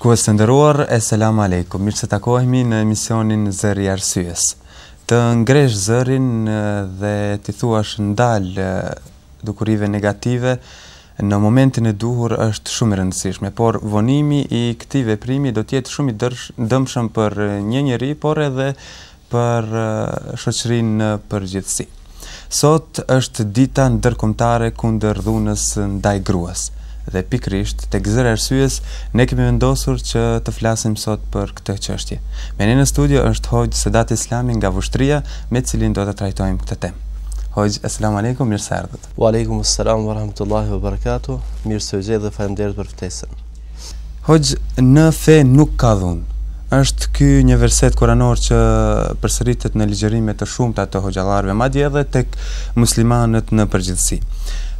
Shikues të nderuar, Eselamu Alejkum. Mirë se takohemi në emisionin Zëri i Arsyes. Të ngresh zërin dhe t'i thuash ndal dukurive negative në momentin e duhur është shumë e rëndësishme, por vonimi i këtij veprimi do të jetë shumë i dëmshëm për një njeri, por edhe për shoqërinë në përgjithësi. Sot është dita ndërkombëtare kundër dhunës ndaj gruas dhe pikërisht tek Zëri i Arsyes ne kemi vendosur që të flasim sot për këtë çështje. Me ne në studio është Hoxhë Sedat Islami nga Vushtrria, me të cilin do të trajtojmë këtë temë. Hoxhë, eselamu alejkum, mirë se erdhët. Wa alejkum selam wa rahmetullahi wa barakatuh. Mirë se ju gjej dhe faleminderit për ftesën. Hoxhë, në fe nuk ka dhunë. Është ky një verset kuranor që përsëritet në ligjërime të shumta të hoxhallarëve, madje edhe tek muslimanët në përgjithësi.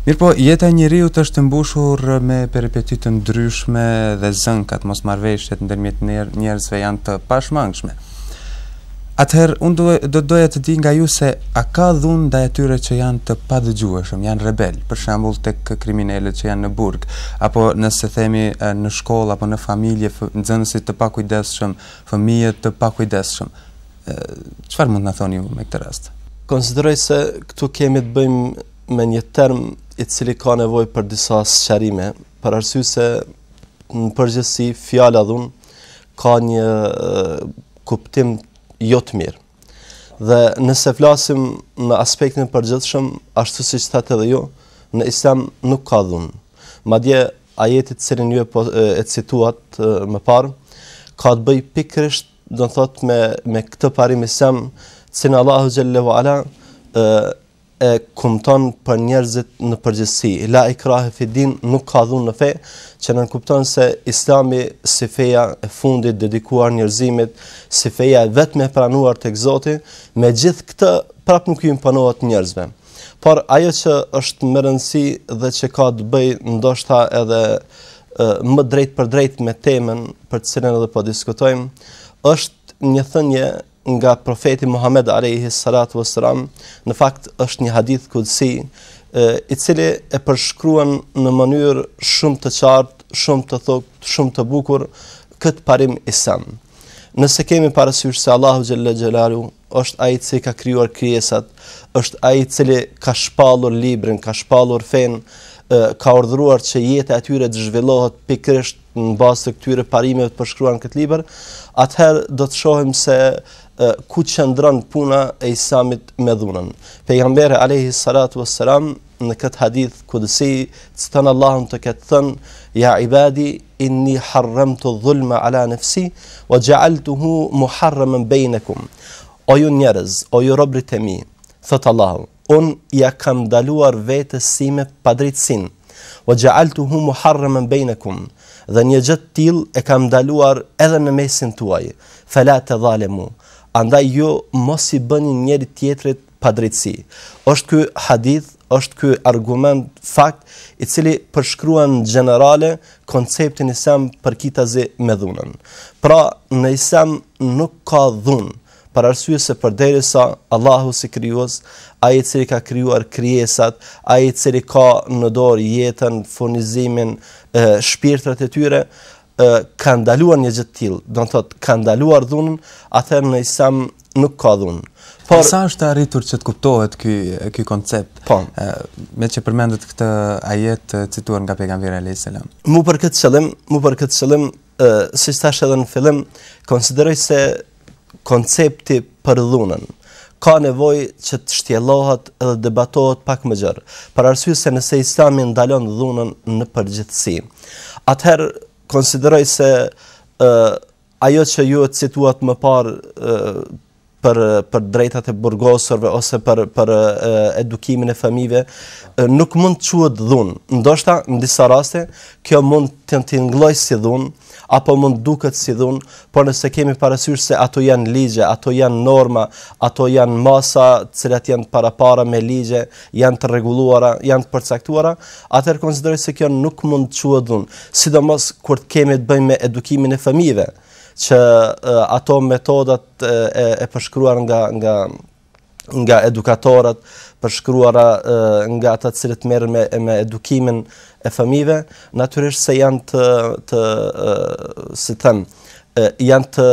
Mirëpo, jeta e njeriut është e mbushur me peripeti të ndryshme dhe zënkat, mosmarrëveshjet ndërmjet njerëzve janë të pashmangshme. Atëherë, unë do do doja të di nga ju se a ka dhunë ndaj atyre që janë të padëgjueshëm, janë rebelë, për shembull tek kriminelët që janë në burg, apo nëse themi në shkollë apo në familje nxënësit të pakujdesshëm, fëmijët të pakujdesshëm. Çfarë mund të na thoni ju me këtë rast? Konsideroj se këtu kemi të bëjmë me një term i cili ka nevojë për disa sqarime, për arsye se në përgjithësi fjala dhunë ka një kuptim jo të mirë. Dhe nëse flasim në aspektin e përgjithshëm, ashtu siç thatë edhe ju, në Islam nuk ka dhunë. Madje ajeti të cilin ju e, po, e cituat më parë, ka të bëjë pikërisht, do të thotë me me këtë parim islam, të cilin Allahu xhelle ue ala e kumton për njerëzit në përgjithësi. La ikrahe fi din nuk ka dhunë në fe, që nënkupton se Islami si feja e fundit dedikuar njerëzimit, si feja e vetme e pranuar tek Zoti, me gjithë këtë prap nuk ju imponohet njerëzve. Por ajo që është me rëndësi dhe që ka të bëjë ndoshta edhe më drejtpërdrejt me temën për të cilën edhe po diskutojmë, është një thënie nga profeti Muhammed alayhi salatu wassalam, në fakt është një hadith kudsi i cili e përshkruan në mënyrë shumë të qartë, shumë të thuktë, shumë të bukur këtë parim islam. Nëse kemi parasysh se Allahu xhelle xhelaluhu është ai i cili ka krijuar krijesat, është ai i cili ka shpallur librin, ka shpallur fenë, ka urdhëruar që jeta e tyre të zhvillohet pikërisht në bazë të këtyre parimeve të përshkruara në këtë libër, atëherë do të shohim se ku qëndron puna e Islamit me dhunën. Pejgamberi alayhi salatu wassalam në këtë hadith kudsi citon Allahun të ketë thënë ja ibadi inni harramtu dhulma ala nafsi wa ja'altuhu muharraman bainakum. O ju njerëz, o ju robërit e mi, thotë Allahu, Unë ia kam ndaluar vetes sime padrejtësinë, wa ja'altuhu muharraman bainakum, dhe një gjë të tillë e kam ndaluar edhe në mesin tuaj, fela tadhalamu, andaj ju mos i bëni njëri tjetrit padrejtësi. Është ky hadith, është ky argument fakt i cili përshkruan në gjenerale konceptin islam përkitazi me dhunën. Pra, në islam nuk ka dhunë, Për arsye se përderisa Allahu si krijues, ai i cili ka krijuar krijesat, ai i cili ka në dorë jetën, furnizimin, shpirtrat e tyre, ka ndaluar një gjë të tillë, do të thotë ka ndaluar dhunën, atëherë në Islam nuk ka dhunë. Por sa është arritur që të kuptohet ky ky koncept? Po. Meqë përmendët këtë ajet të cituar nga pejgamberi alayhis salam. Mu për këtë qëllim, mu për këtë qëllim, siç thashë edhe në fillim, konsideroj se koncepti për dhunën ka nevojë që të shtjellohet edhe debatohet pak më gjerë, për arsye se nëse Islami ndalon dhunën në përgjithësi, atëherë konsideroj se ë ajo që ju e cituat më parë për për drejtat e burgosurve ose për për edukimin e fëmijëve nuk mund të quhet dhunë. Ndoshta në disa raste kjo mund të tingëllojë si dhunë apo mund të duket si dhunë, por nëse kemi parasysh se ato janë ligje, ato janë norma, ato janë masa të cilat janë parapara me ligje, janë të rregulluara, janë të përcaktuara, atëherë konsideroj se kjo nuk mund të quhet dhunë, sidomos kur të kemi të bëjmë me edukimin e fëmijëve, që ato metodat e, e përshkruar nga nga nga edukatorët, përshkruara nga ata të cilët merren me me edukimin e fëmijëve, natyrisht se janë të të si them, janë të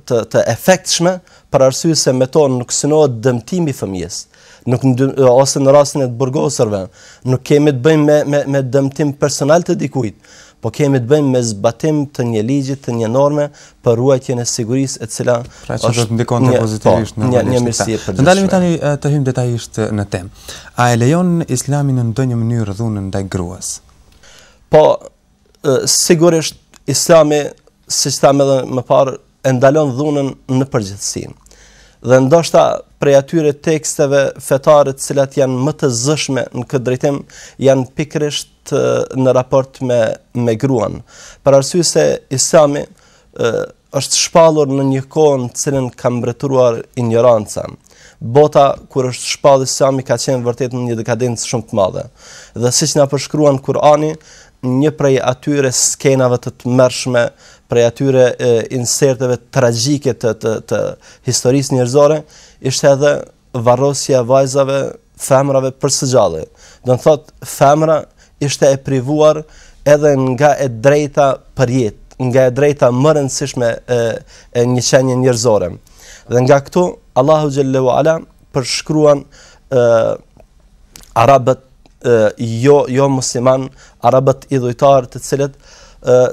të të efektshme për arsye se me to nuk synohet dëmtimi i fëmijës nuk ose në rastin e të burgosurve, nuk kemi të bëjmë me me me dëmtim personal të dikujt, po kemi të bëjmë me zbatim të një ligji, të një norme për ruajtjen e sigurisë e cila pra që do të ndikonte pozitivisht po, në një një mirësi e përgjithshme. Të ndalemi tani të hyjmë detajisht në temë. A e lejon Islami në ndonjë mënyrë dhunën ndaj gruas? Po, sigurisht Islami, siç thamë edhe më parë, e ndalon dhunën në përgjithësi. Dhe ndoshta prej atyre teksteve fetare të cilat janë më të zëshme në këtë drejtim, janë pikërisht në raport me, me gruan. Për arsye se Islami është shpallur në një kohë në të cilën ka mbretëruar injoranca. Bota kur është shpallë Islami ka qenë vërtet në një dekadencë shumë të madhe. Dhe siç na përshkruan Kurani, një prej atyre skenave të tmerrshme, prej atyre e, inserteve tragjike të të të historisë njerëzore, ishte edhe varrosja e vajzave, femrave për së gjalli. Do të thotë, femra ishte e privuar edhe nga e drejta për jetë, nga e drejta më e rëndësishme e, e një qenie njerëzore. Dhe nga këtu, Allahu xhelle ue ala përshkruan e, arabët e, jo jo musliman, arabët idhujtarë të cilët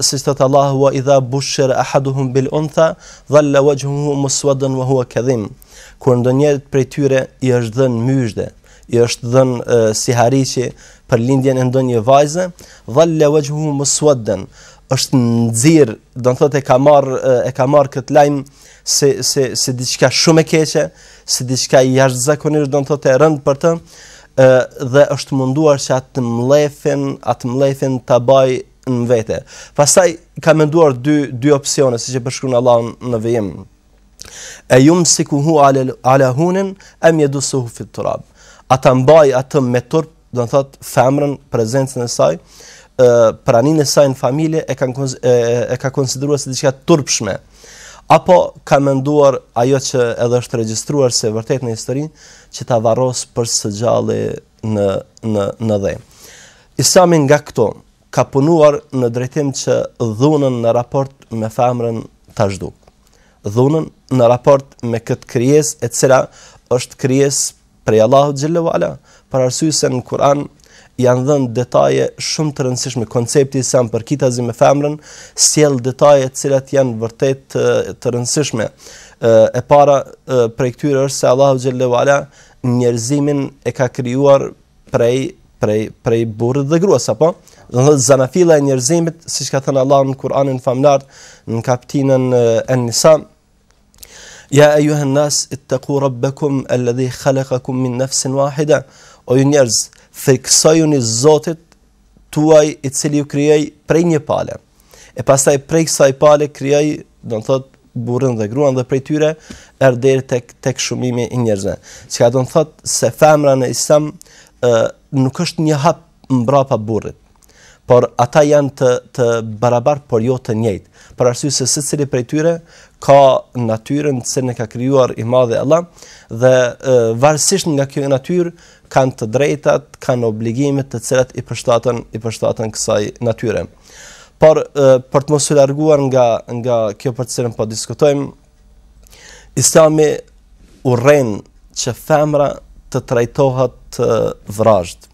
siç thotë Allahu wa idha bushira ahaduhum bil untha dhalla wajhuhu muswaddan wa huwa kadhim. Kur ndonjërit prej tyre i është dhënë myzhde, i është dhënë sihariqi për lindjen e ndonjë vajze, dhalla wajhuhu muswaddan, është nxirë, do të thotë e ka marr e ka marr këtë lajm si si si diçka shumë e keqe, si diçka jashtëzakonisht do të thotë e rëndë për të, ë dhe është munduar që atë mllefin, atë mllefin ta baj në vete. Pastaj ka menduar dy dy opsione, siç e përshkruan Allahu në vijim. E jumsikuhu ala ala hunin am yadussuhu fi turab. A ta mbaj atë me turp, do të thotë femrën, prezencën e saj, ë praninë e saj në familje e kanë e, e ka konsideruar si diçka të turpshme. Apo ka menduar ajo që edhe është regjistruar si e vërtetë në histori, që ta varros për së gjalli në në në dhe. Islami nga këto ka punuar në drejtim që dhunën në raport me femrën ta zhduk. Dhunën në raport me këtë krijesë e cila është krijesë prej Allahut xhelle ue ala, për arsye se në Kur'an janë dhënë detaje shumë të rëndësishme. Koncepti islam përkitazi me femrën sjell detaje të cilat janë vërtet të, të rëndësishme. E para prej këtyre është se Allahu xhelle ue ala njerëzimin e ka krijuar prej prej prej burrit dhe gruas apo? Do të thotë zanafilla e njerëzimit, siç ka thënë Allahu në Kur'anin famëlartë në kaptinën En-Nisa, Ja ejuhen nas ittaqu rabbakum alladhi khalaqakum min nafsin wahida. O ju njerëz, frikësojuni Zotit tuaj i cili ju krijoi prej një pale. E pastaj prej kësaj pale krijoi, do të thotë burrin dhe gruan dhe prej tyre erdhi deri tek tek shumimi i njerëzve. Çka do të thotë se femra në Islam ë nuk është një hap mbrapa burrit por ata janë të të barabartë, por jo të njëjtë. Për arsye se secili prej tyre ka natyrën të cilën e ka krijuar i madhi Allah dhe e, varësisht nga kjo natyrë kanë të drejtat, kanë obligimet të cilat i përshtaten i përshtaten kësaj natyre. Por e, për të mos u larguar nga nga kjo për të cilën po diskutojmë, Islami urren që femra të trajtohet vrazhd,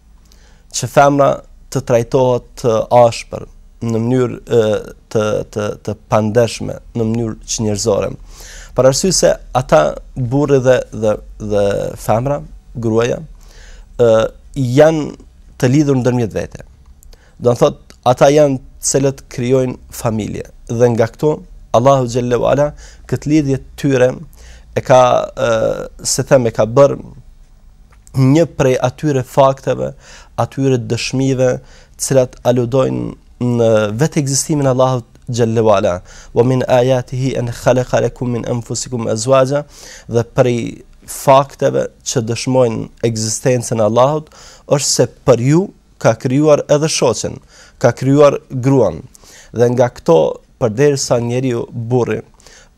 që femra të trajtohet ashpër në mënyrë të të të pandershme, në mënyrë çnjerëzore. Për arsye se ata burri dhe dhe dhe femra, gruaja, ë janë të lidhur ndërmjet vete. Do të thotë ata janë të cilët krijojnë familje dhe nga këtu Allahu xhelle ue ala këtë lidhje të tyre e ka e, si them e ka bërë një prej atyre fakteve, atyre dëshmive, të cilat aludojnë në vetë ekzistimin e Allahut xhelle ue ala. Wa min ayatihi an khalaqa lakum min anfusikum azwaja dhe prej fakteve që dëshmojnë ekzistencën e Allahut është se për ju ka krijuar edhe shoqen, ka krijuar gruan. Dhe nga këto, përderisa njeriu burri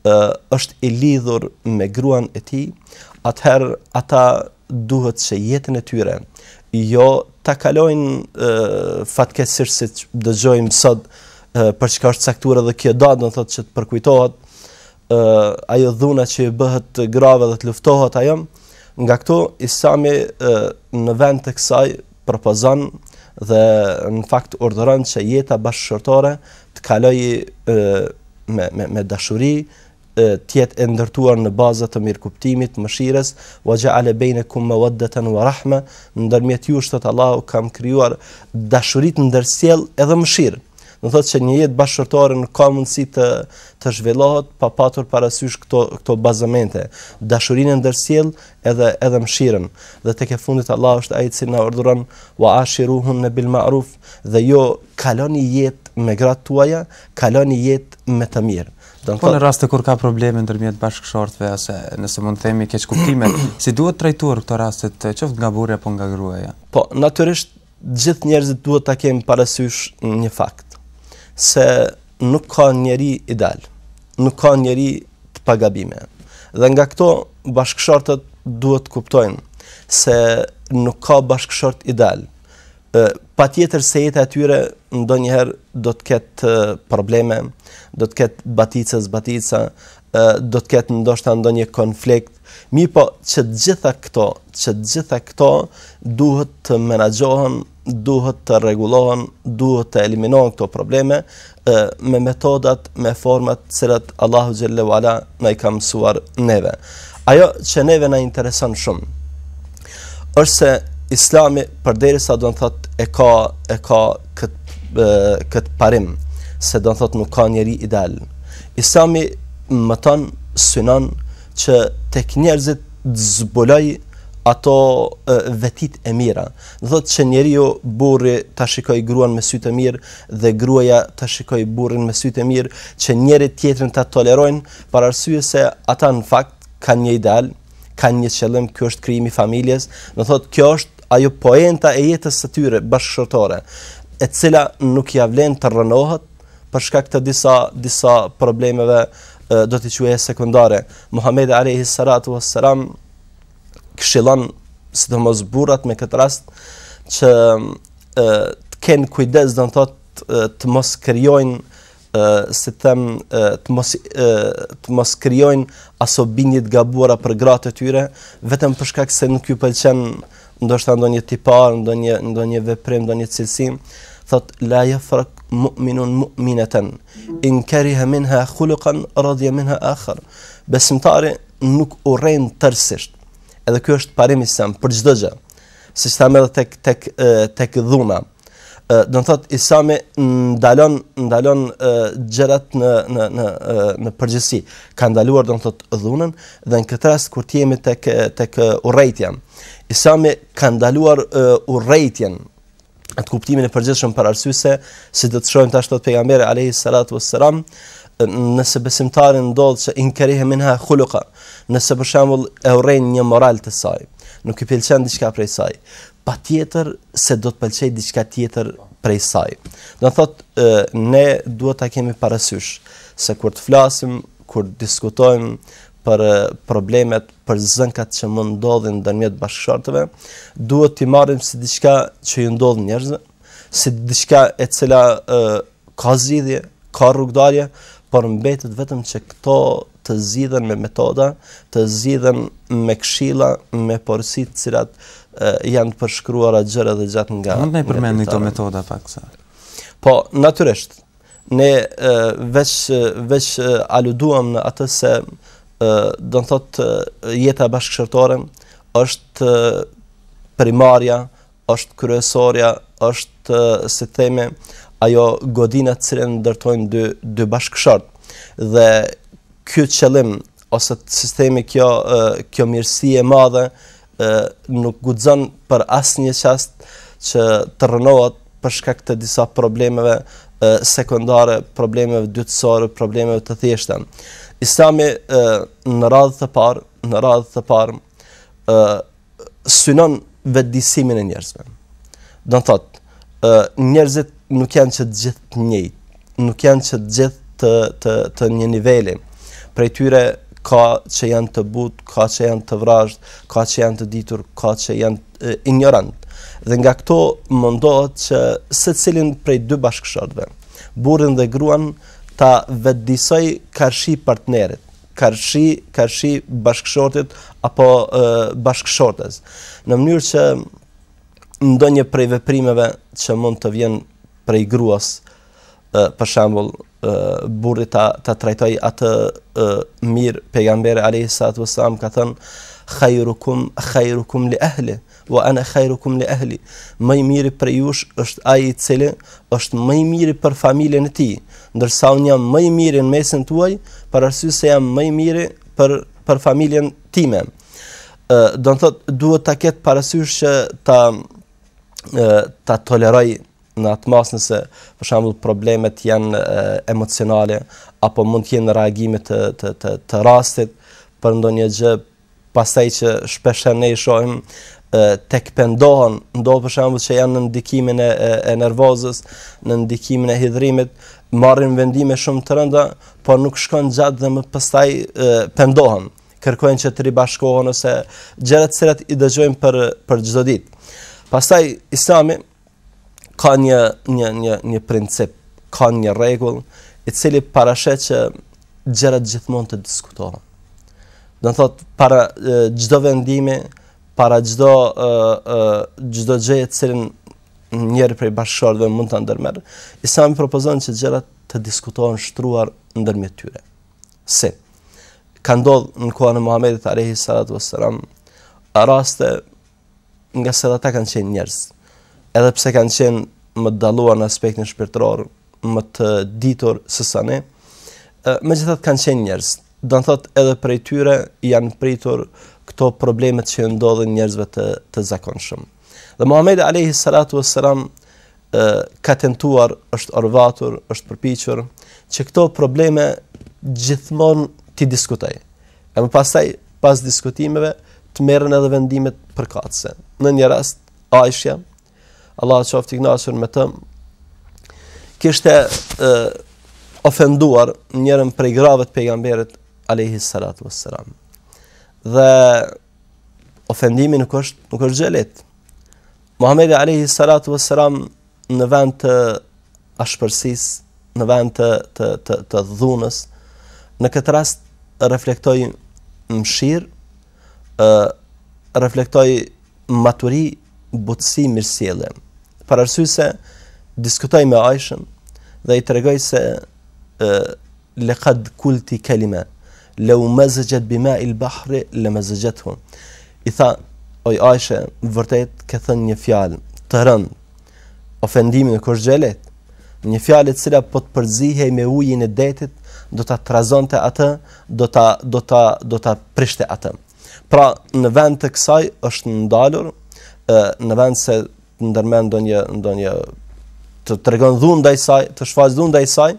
është i lidhur me gruan e tij, atëherë ata duhet që jetën e tyre jo ta kalojnë fatkeqësisht siç dëgjojmë sot për çka është caktuar edhe kjo datë, do të thotë që të përkujtohet ajo dhuna që i bëhet grave dhe të luftohet ajo, nga këto Islami në vend të kësaj propozon dhe në fakt urdhëron që jeta bashkëshortore të kalojë me me me dashuri, të jetë e ndërtuar në baza të mirëkuptimit, mëshirës, wa ja'ala bainakum mawaddatan wa rahma, ndërmjet jush thot Allahu kam krijuar dashuri të ndërsjellë edhe mëshirë. Do thotë që një jetë bashkëshortore nuk ka mundësi të të zhvillohet pa patur parasysh këto këto bazamente, dashurinë e ndërsjellë edhe edhe mëshirën. Dhe tek e fundit Allahu është ai i cili na urdhëron wa ashiruhunna bil ma'ruf dhe ju kaloni jetë me gratë tuaja, kaloni jetë me të mirë. Do po në raste kur ka probleme ndërmjet bashkëshortëve ose nëse mund të themi keqkuptime, si duhet trajtuar këto raste, qoftë nga burri apo nga gruaja? Po, natyrisht gjithë njerëzit duhet ta kenë parasysh një fakt, se nuk ka njeri ideal, nuk ka njeri të pa gabime. Dhe nga këto bashkëshortët duhet të kuptojnë se nuk ka bashkëshort ideal. Patjetër se jeta e tyre ndonjëherë do të ketë probleme, do të ketë batica, zbatica, do të ketë ndoshta ndonjë konflikt, mirëpo që të gjitha këto, që të gjitha këto duhet të menaxhohen, duhet të rregullohen, duhet të eliminohen këto probleme me metodat, me format të cilat Allahu xhelle ue ala na i ka mësuar neve. Ajo që neve na intereson shumë është se Islami përderisa do të thotë e ka e ka kët kët parim se do të thotë nuk ka njeri ideal. Islami mëton synon që tek njerëzit të zbuloj ato vetitë e mira. Do thotë që njeriu burri ta shikoj gruan me sy të mirë dhe gruaja ta shikoj burrin me sy të mirë, që njëri tjetrin ta tolerojnë për arsye se ata në fakt kanë një ideal, kanë një qëllim, ky është krijimi i familjes, do thotë kjo është ajo poenta e jetës së tyre bashkëshortore, e cila nuk ia vlen të rrënohet për shkak të disa disa problemeve do t'i quaja sekondare. Muhamedi alayhi salatu wassalam këshillon sidomos burrat me këtë rast që të kenë kujdes do të thotë të mos krijojnë si të them të mos të mos krijojnë aso bindje të gabuara për gratë e tyre, vetëm për shkak se nuk ju pëlqen ndoshta ndonjë tipar, ndonjë ndonjë veprim, ndonjë cilësi, thot la yafrak mu'minun mu'minatan in kariha minha khuluqan radiya minha akhar. Besimtari nuk urren tërësisht. Edhe ky është parim islam për çdo gjë. Siç thamë edhe tek tek tek dhuna. do të thotë Islami ndalon ndalon gjërat në në në në përgjithësi. Ka ndaluar do të thotë dhunën dhe në këtë rast kur të jemi tek tek urrejtja. Islami ka ndaluar urrejtjen atë kuptimin e përgjithshëm për arsye se si do të shohim tash thotë pejgamberi alayhi salatu wassalam nëse besimtari ndodh që in kariha minha khuluqa nëse për shembull e urren një moral të saj nuk i pëlqen diçka prej saj patjetër se do të pëlqej diçka tjetër prej saj. Do të thotë ne duhet ta kemi parasysh se kur të flasim, kur të diskutojmë për problemet, për zënkat që mund ndodhin ndërmjet bashkëshortëve, duhet t'i marrim si diçka që ju ndodh njerëzve, si diçka e cila e, ka zgjidhje, ka rrugëdalje, por mbetet vetëm që këto të zgjidhen me metoda, të zgjidhen me këshilla, me porosi të cilat e, janë të përshkruara gjerë dhe gjatë nga Mund të na i përmendni këto metoda pak sa? Po, natyrisht, ne e, veç veç aluduam në atë se e, do të thotë jeta bashkëshortore është primarja, është kryesorja, është si të themi ajo godina të cilën ndërtojnë dy dy bashkëshortë. Dhe ky qëllim ose si themi kjo kjo mirësi e madhe nuk guxon për asnjë çast që të rrënohet për shkak të disa problemeve sekondare, problemeve dytësore, problemeve të thjeshta. Islami në radhë të parë, në radhë të parë synon vetëdijësimin e njerëzve. Do të thotë, ë njerëzit nuk janë që të gjithë të njëjtë, nuk janë që të gjithë të të të një niveli. Prej tyre ka që janë të butë, ka që janë të vrazhdë, ka që janë të ditur, ka që janë injorantë. Dhe nga këto mundohet që secilin prej dy bashkëshortëve, burrin dhe gruan, ta vetëdijsojë karshi partnerit, karshi karshi bashkëshortit apo e, bashkëshortes, në mënyrë që ndonjë prej veprimeve që mund të vjen prej gruas, për shembull, burri ta ta trajtojë atë mirë pejgamberi alayhi salatu wasalam ka thënë khayrukum khayrukum li ahli wa ana khayrukum li ahli më i miri prej jush është ai i cili është më i miri për familjen e tij ndërsa unë jam më i miri në mesin tuaj për arsye se jam më i miri për për familjen time ë do të thotë duhet ta ketë parasysh që ta ta tolerojë në atë masë nëse për shembull problemet janë emocionale apo mund të jenë reagime të të të të rastit për ndonjë gjë pastaj që shpeshherë ne i shohim tek pendohen, ndodh për shembull që janë në ndikimin e, e, e nervozës, në ndikimin e hidhrimit, marrin vendime shumë të rënda, por nuk shkon gjatë dhe më pastaj pendohen. Kërkojnë që të ribashkohen ose gjëra të cilat i dëgjojmë për për çdo ditë. Pastaj Islami ka një një një një princip, ka një rregull i cili parasheh që gjërat gjithmonë të diskutohen. Do të thotë para çdo vendimi, para çdo çdo gjëje të cilën njëri prej bashkëshortëve mund ta ndërmerr, Islami propozon që gjërat të diskutohen shtruar ndërmjet tyre. Si ka ndodhur në kohën e Muhamedit alayhi salatu wassalam raste ngase edhe ata kanë qenë njerëz. Edhe pse kanë qenë më të dalluar në aspektin shpirtëror, më të ditur se sa ne, megjithatë kanë qenë njerëz. Do të thotë edhe prej tyre janë pritur këto problemet që ndodhin njerëzve të të zakonshëm. Dhe Muhamedi alayhi salatu wassalam ka tentuar, është orvatur, është përpiqur që këto probleme gjithmonë t'i diskutojë. E më pastaj, pas diskutimeve, të merren edhe vendimet përkatëse. Në një rast, Aishja, Allahu qoftë i kënaqur me të, kishte e, ofenduar njërën prej grave të pejgamberit alayhi salatu wassalam. Dhe ofendimi nuk është nuk është gjë e lehtë. Muhamedi alayhi salatu wassalam në vend të ashpërsisë, në vend të të të të dhunës, në këtë rast reflektoi mëshirë, ë reflektoi maturi, butësi, mirësjellje. Për arsye se diskutoi me Aishën dhe i tregoi se ë Lekad kulti kelime, leu mezexhet bima il bahri, le mezexhethu. I tha, oj Ajshe, vërtet ke thënë një fjalë të rëndë, ofendimi nuk është gjë e lehtë. Një fjalë e cila po të përzihej me ujin e detit, do ta trazonte atë, do ta do ta do ta prishte atë. Pra, në vend të kësaj është ndalur, ë në vend se të ndërmerr ndonjë ndonjë të tregon dhunë ndaj saj, të shfaq dhunë ndaj saj,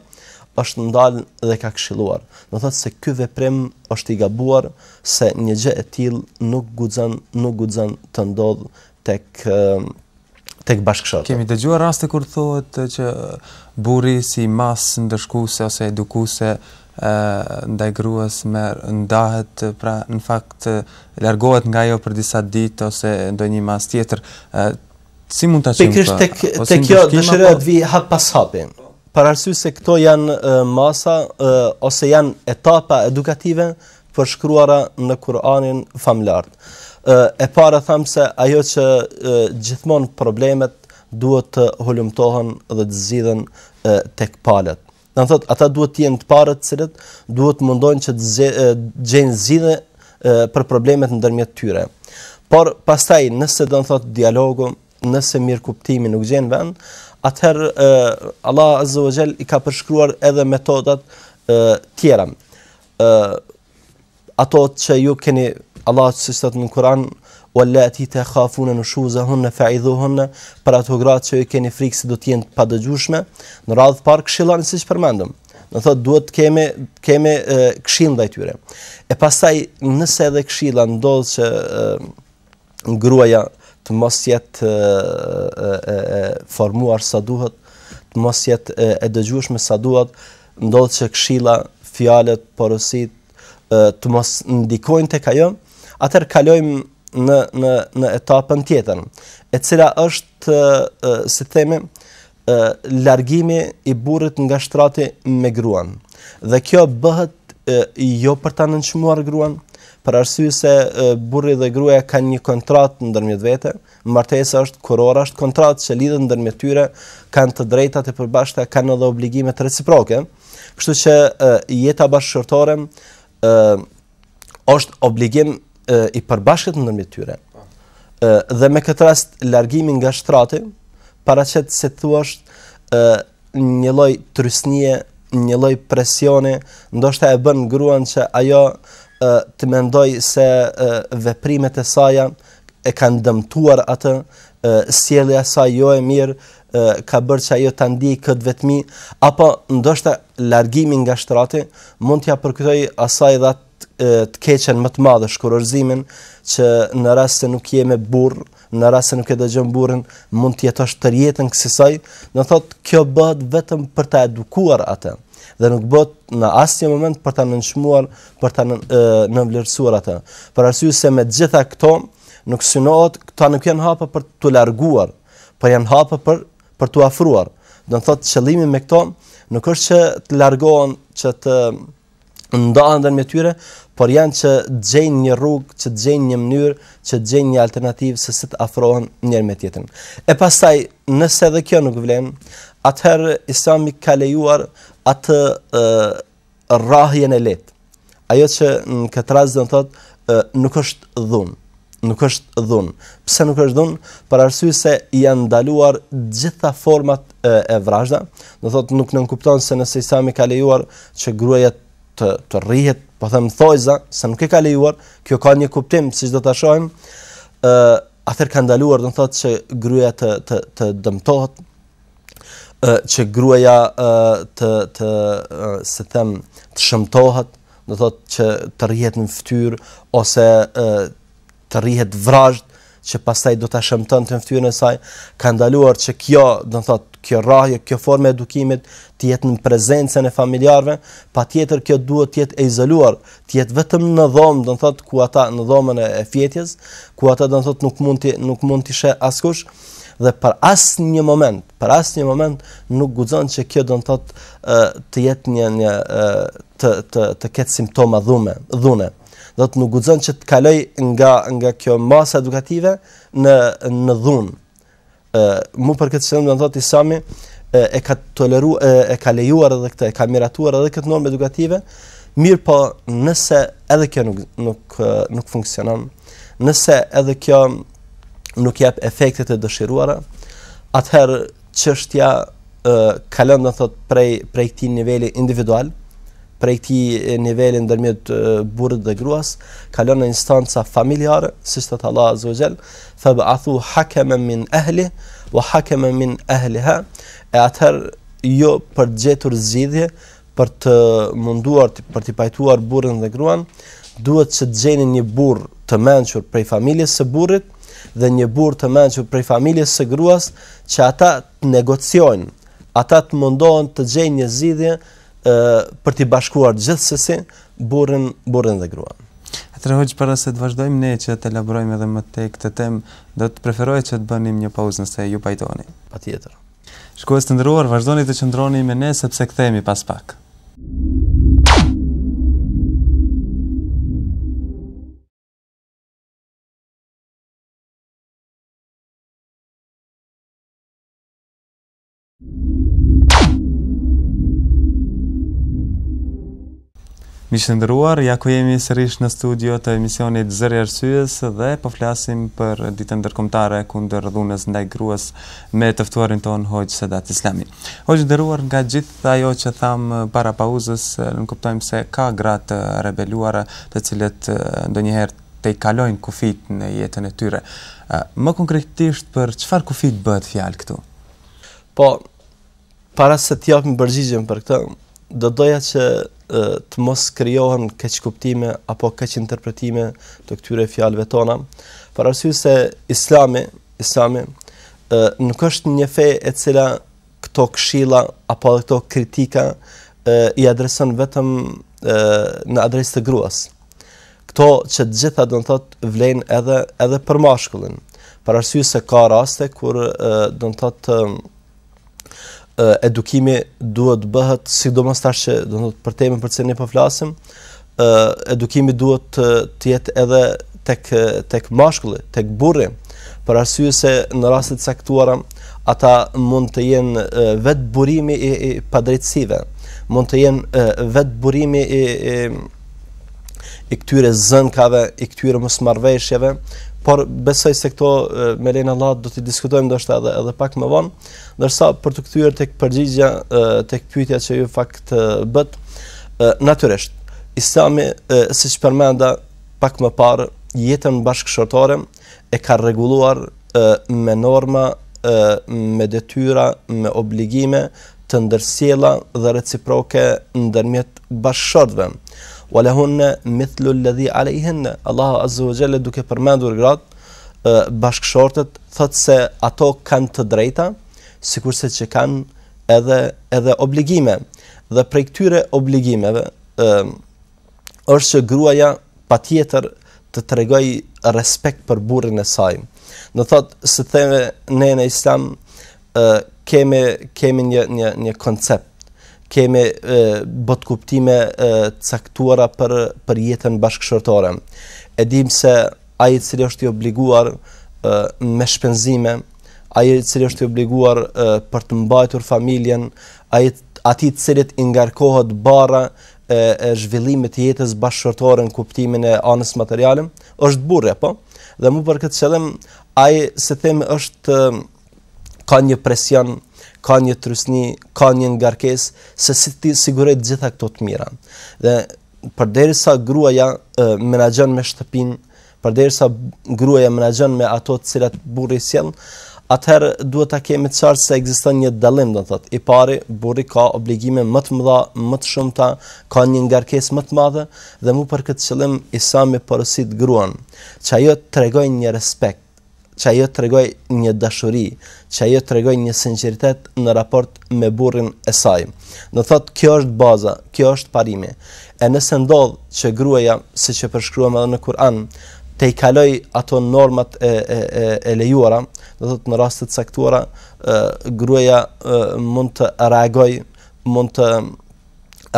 është ndal dhe ka këshilluar. Do thotë se ky veprim është i gabuar se një gjë e tillë nuk guxon, nuk guxon të ndodhë tek tek bashkëshortët. Kemi dëgjuar raste kur thuhet që burri si masë ndëshkuese ose edukuese ndaj gruas merr ndahet, pra në fakt largohet nga ajo për disa ditë ose ndonjë masë tjetër. Si mund ta quajmë? Pikërisht tek tek kjo dëshiroj të vij hap pas hapi. Për arsye se këto janë masa ose janë etapa edukative përshkruara në Kur'anin famëlartë. E para thamë se ajo që gjithmonë problemet duhet të hulumtohen dhe të zgjidhen tek palët. Do të thotë, ata duhet të jenë të parët të cilët duhet të mundohen që të gjejnë zgjidhje për problemet ndërmjet tyre. Por pastaj nëse do të thotë dialogu, nëse mirëkuptimi nuk gjen vend, atëherë Allah Azza wa Jall i ka përshkruar edhe metodat e, tjera. Ë ato që ju keni Allah siç thotë në Kur'an wallati takhafuna nushuzahunna fa'idhuhunna për ato gratë që ju keni frikë se do të jenë të padëgjueshme në radhë të parë këshilloni siç përmendëm do thotë duhet të kemi kemi këshillë ndaj tyre e pastaj nëse edhe këshilla ndodh që e, gruaja të mos jetë e, e, e formuar sa duhet, të mos jetë e, e dëgjueshme sa duhet, ndodh që këshilla, fjalët, porositë. të mos ndikojnë tek ajo, atëherë kalojmë në në në etapën tjetër, e cila është si themi largimi i burrit nga shtrati me gruan. Dhe kjo bëhet jo për ta nënçmuar gruan, për arsye se burri dhe gruaja kanë një kontratë ndërmjet vete, martesa është kurora, është kontratë që lidhet ndërmjet tyre, kanë të drejtat e përbashkëta, kanë edhe obligimet reciproke. Kështu që jeta bashkëshortore ë është obligim i përbashkët ndërmjet tyre. Ë dhe me këtë rast largimi nga shtrati paraqet si të thuash ë një lloj trysnie, një lloj presioni, ndoshta e bën gruan që ajo ë të mendojë se ë, veprimet e saja e kanë dëmtuar atë, ë sjellja e saj jo e mirë ë ka bërë që ajo ta ndijë këtë vetmi, apo ndoshta largimi nga shtrati mund t'ia përkujtojë asaj dhe atë të keqen më të madhe, shkurorëzimin, që në rast se nuk je me burrë, në rast se nuk e dëgjon burrin, mund të jetosh tërë jetën kësisoj, do të thotë kjo bëhet vetëm për ta edukuar atë dhe nuk bëhet në asnjë moment për ta nënçmuar, për ta nënvlerësuar atë. Për arsye se me të gjitha këto nuk synohet, këta nuk janë hapa për t'u larguar, por janë hapa për për t'u afruar. Do të thotë qëllimi me këto nuk është që të largohen, që të ndahen ndërmjet tyre, por janë që të gjejnë një rrugë, që të gjejnë një mënyrë, që të gjejnë një alternativë se si të afrohen njëri me tjetrin. E pastaj, nëse edhe kjo nuk vlen, atëherë Islami ka lejuar atë ë rrahjen e lehtë. Ajo që në këtë rast do të thotë nuk është dhunë nuk është dhunë. Pse nuk është dhunë? Për arsye se janë ndaluar gjitha format e, e vrazhda. Do thotë nuk nënkupton se nëse Islami ka lejuar që gruaja të të rrihet, po them thojza, se nuk e ka lejuar, kjo ka një kuptim, siç do ta shohim, ë atëherë ka ndaluar, do thotë që gruaja të të të dëmtohet, ë që gruaja ë të të si them të shëmtohet, do thotë që të rrihet në fytyrë ose ë të rrihet vrazhd që pastaj do ta shëmtonte në fytyrën e saj, ka ndaluar që kjo, do të thotë, kjo rrahje, kjo formë e edukimit të jetë në prezencën e familjarëve, patjetër kjo duhet të jetë e izoluar, të jetë vetëm në dhomë, do të thotë, ku ata në dhomën e, e fjetjes, ku ata do të thotë nuk mund të nuk mund t'i sheh askush dhe për asnjë moment, për asnjë moment nuk guxon që kjo do të thotë të jetë një një të të të ketë simptoma dhume, dhune. Do të nuk guxon që të kalojë nga nga kjo masë edukative në në dhunë. Ë mu për këtë qëllim do të thotë Islami e, e ka toleru e, e ka lejuar edhe këtë, e ka miratuar edhe këtë normë edukative, mirëpo nëse edhe kjo nuk nuk nuk funksionon, nëse edhe kjo nuk jep efektet e dëshiruara, atëherë çështja kalon do thot prej prej këtij niveli individual, prej këtij niveli ndërmjet burrit dhe gruas, kalon në instanca familjare, siç thot Allah Azza wa Jall, fa ba'athu hakaman min ahli wa hakaman min ahliha, e atëherë jo për të gjetur zgjidhje, për të munduar për t'i pajtuar burrin dhe gruan, duhet që të gjeni një burrë të mençur prej familjes së burrit dhe një burrë të mençur prej familjes së gruas që ata të negociojnë, ata të mundohen të gjejnë një zgjidhje ë për t'i bashkuar gjithsesi burrin, burrin dhe gruan. Atëherë hoxhë para se të vazhdojmë ne që të elaborojmë edhe më tej këtë temë, do të preferoja që të bënim një pauzë nëse ju pajtoheni. Patjetër. Shikues të nderuar, vazhdoni të qëndroni me ne sepse kthehemi pas pak. Miq të nderuar, ja ku jemi sërish në studio të emisionit Zëri i Arsyes dhe po flasim për Ditën Ndërkombëtare kundër dhunës ndaj gruas me të ftuarin tonë Hoxhë Sedat Islami. Hoxhë i nderuar, nga gjithë ajo që thamë para pauzës, nënkuptojmë se ka gra të rebeluara, të cilët ndonjëherë tejkalojnë kufijtë në jetën e tyre. Më konkretisht për çfarë kufijtë bëhet fjalë këtu? Po, Para se të japim përgjigjen për këtë, do doja që të mos krijohen keqkuptime apo keqinterpretime të këtyre fjalëve tona, për arsye se Islami, Islami nuk është një fe e cila këto këshilla apo edhe këto kritika e, i adreson vetëm e, në adresë të gruas. Këto që të gjitha do të thotë vlejnë edhe edhe për mashkullin. Për arsye se ka raste kur do të thotë edukimi duhet të bëhet sidomos tash që do të thotë për temën për cilën ne po flasim, ë edukimi duhet të, të jetë edhe tek tek mashkulli, tek burri, për arsye se në raste të caktuara ata mund të jenë vetë burimi i, i padrejtësive, mund të jenë vetë burimi i, i i këtyre zënkave, i këtyre mosmarrëveshjeve, por besoj se këto me lejen e Allahut do t'i diskutojmë ndoshta edhe edhe pak më vonë, ndërsa për t'u kthyer tek përgjigja tek pyetja që ju fakt bët, natyrisht Islami siç përmenda pak më parë jetën bashkëshortore e ka rregulluar me norma, me detyra, me obligime të ndërsjella dhe reciproke ndërmjet bashkëshortëve. Wa lahunna mithlu alladhi alayhinna. Allahu azza wa jalla duke përmendur gratë, bashkëshortet thotë se ato kanë të drejta, sikurse që kanë edhe edhe obligime. Dhe prej këtyre obligimeve, ë është që gruaja patjetër të tregojë respekt për burrin e saj. Do thotë se theme ne në Islam ë kemi kemi një një një koncept, kemi e, botëkuptime e, të caktuara për për jetën bashkëshortore. E dimë se ai i cili është i obliguar e, me shpenzime, ai i cili është i obliguar e, për të mbajtur familjen, ai atij të cilit i ngarkohet barra e, e zhvillimit të jetës bashkëshortore në kuptimin e anës materiale, është burri apo? Dhe mu për këtë qëllim ai si them është ka një presion, ka një trysni, ka një ngarkesë se si t'i sigurojë të gjitha këto të mira. Dhe përderisa gruaja e, menaxhon me shtëpinë, Përderisa gruaja menaxhon me ato të cilat burri i sjell, atëherë duhet ta kemi të qartë se ekziston një dallim, do të thotë. I pari, burri ka obligime më të mëdha, më të shumta, ka një ngarkesë më të madhe dhe mu për këtë qëllim Islami porosit gruan që ajo të tregojë një respekt, që ajo të tregojë një dashuri, që ajo të tregojë një sinqeritet në raport me burrin e saj. Do thotë kjo është baza, kjo është parimi. E nëse ndodh që gruaja, siç e përshkruam edhe në Kur'an, tejkalojë ato normat e e e, e lejuara, do thotë në raste të caktuara, ë gruaja e, mund të reagojë, mund të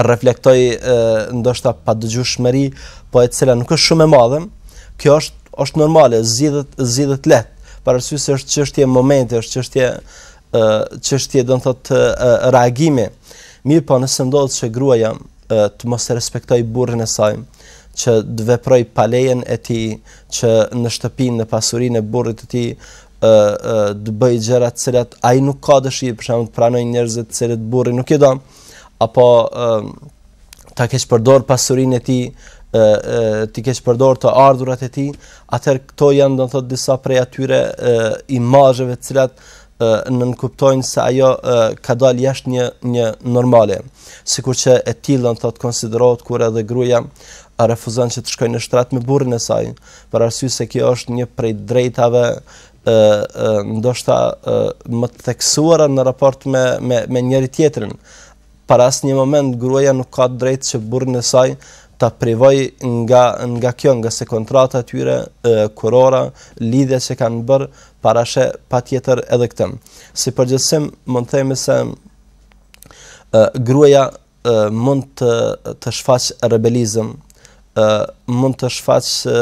reflektojë ndoshta padëgjueshmëri, po e cila nuk është shumë e madhe, kjo është është normale, zgjidhet zgjidhet lehtë, për arsye se është çështje momenti, është çështje ë çështje do të thotë reagimi. Mirëpo nëse ndodh që gruaja të mos e respektojë burrin e saj, që të veprojë pa lejen e tij, që në shtëpinë, në pasurinë e burrit të tij, ë të bëjë gjëra të cilat ai nuk ka dëshirë, për shembull të pranojë njerëzit të cilët burri nuk i do, apo ë ta keqpërdorë pasurinë e tij, ë t'i keqpërdorë të ardhurat e tij, atëherë këto janë do të thotë disa prej atyre ë imazheve të cilat ë nënkuptojnë se ajo ë, ka dalë jashtë një një normale. Sikur që e tillë do të thotë konsiderohet kur edhe gruaja refuzon që të shkojë në shtrat me burrin e saj, për arsye se kjo është një prej drejtave ë ë ndoshta ë, më të theksuara në raport me me me njëri tjetrin. Për asnjë moment gruaja nuk ka të drejtë që burrin e saj ta privojë nga nga kjo, ngase kontrata e tyre, kurora, lidhja që kanë bërë parasheh patjetër edhe këtë. Si përgjithësim mund të themi se ë gruaja mund të të shfaqë rebelizëm, ë mund të shfaqë